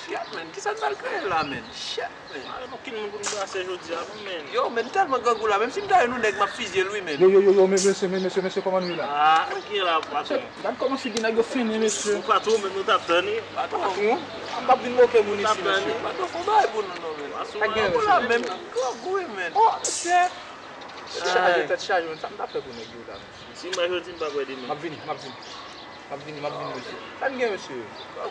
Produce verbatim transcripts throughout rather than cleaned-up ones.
Kèt, men, kisa n pral kreye la, men? Shit, men. Pa gen okenn moun pou n brase jodi a non, men. Yo, men, tèlman grangou la, menm si m ta jwenn yon nèg, m ap fizye l, wi, men. Yo, yo, yo, yo, men, mesye, men, mesye, mesye, kòman nou ye la? Ah, nou ki la, patwon. Gad kòman figi nèg yo fennen, mesye. Bon, patwon, men nou t ap tann li. Patwon, Patwon, m p ap vin moke moun isi, mesye. Patwon, fon bagay pou nou, non, men. Sa k gen, Grangou la, mesye? Menm grangou, wi, men. Oh, shit. Tèt chaje, tèt chaje, men, sa m t ap fè pou nèg yo la, mesye? Si m pa jodi, m pa kwè demen. M ap vini, m ap vini. M ap vini, m ap vini, mesye. Sa n gen, mesye? Al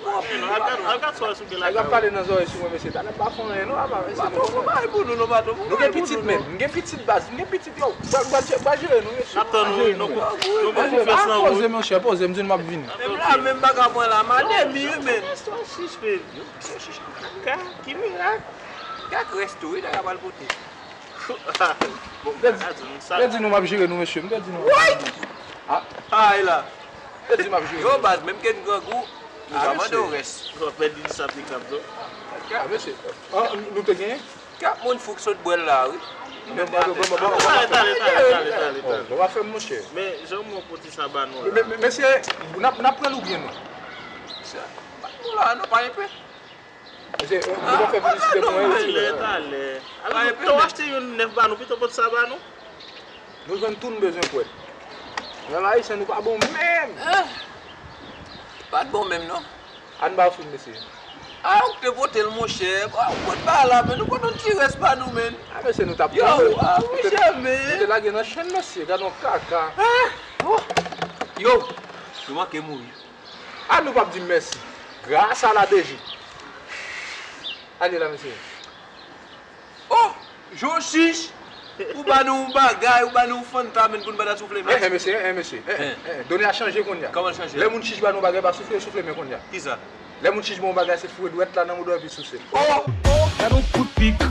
gad, al gad sou sou gen Nèg ap lakay. Pale nan zòrèy sou mwen, mesye. Talè m pa fè anyen, non, apa, mesye. Patwon, fon bagay pou nou, non, patwon. Nou gen pitit, men. Nou gen pitit, baz. Nou gen pitit, yo. Baz, baz, baz jere nou, mesye. N ap tann nou, wi. Nou nou fè san Poze, wout. Monchè, poze. M di nou m ap vini. Menm la, menm bagay mwen la, m ale mi, wi, men. Chich, men. Kaka, ki mirak. Kèk rès tou, wi, nèg ap al pote. Te di nou m ap jere nou, mesye. M te di nou. Ay la. Te di m ap jere Yo, nou. Baz, menm ke n grangou, nou Ah, pa mande w mesye. Rès. Ou ap pèdi di sa pikap, non? Ah, mesye. Ah, nou te genyen? Kèk moun fou k sot bwè l la, wi. Bon, bon, bon, bon, bon, bon. Tale, tale, tale, tale, tale, Bon, tale. bon, pa fè m, monchè. Men, jan mwen poti sa ba nou Men, la. men, mesye, n ap, n ap pran nou byen, non. Sa, pa nou la, non, pa enpe. Mesye, nou pa fè piblisite pou mwen, Talè, mesye. Talè. Alò, to achte yon nèf ba nou, pito pot sa ba nou. Nou jwenn tou n bezwen kwè. Nan Ayisyen, nou pa bon menm. Pa t bon menm, non. Ann ba fri, mesye. A, ou te pote l, monchè. A, ou pot ba la, men nou pot yon ti rès ba nou, men. A, mesye, nou t ap Yo, pran, nou. a, Nou te, monchè, nou te men. Lage nan chenn, mesye. Gade yon kaka. Oh. Yo, nou manke mouri. A, nou p ap di m mèsi. Gras a la D J. Ale la, mesye. Oh, Jon Chich, ou ba nou yon bagay, ou ba nou yon Fanta, men pou n pa ta soufle men. Eh, eh, mesye, eh, mesye. Eh, eh, eh, done a chanje kounye a. Kòman l chanje? Lè moun chich ba nou bagay, pa soufle, soufle men kounye a. Kisa? Lè moun chich ba yon bagay, se foure dwèt la nan mouda epi souse. Oh, oh. Gad yon kout pik,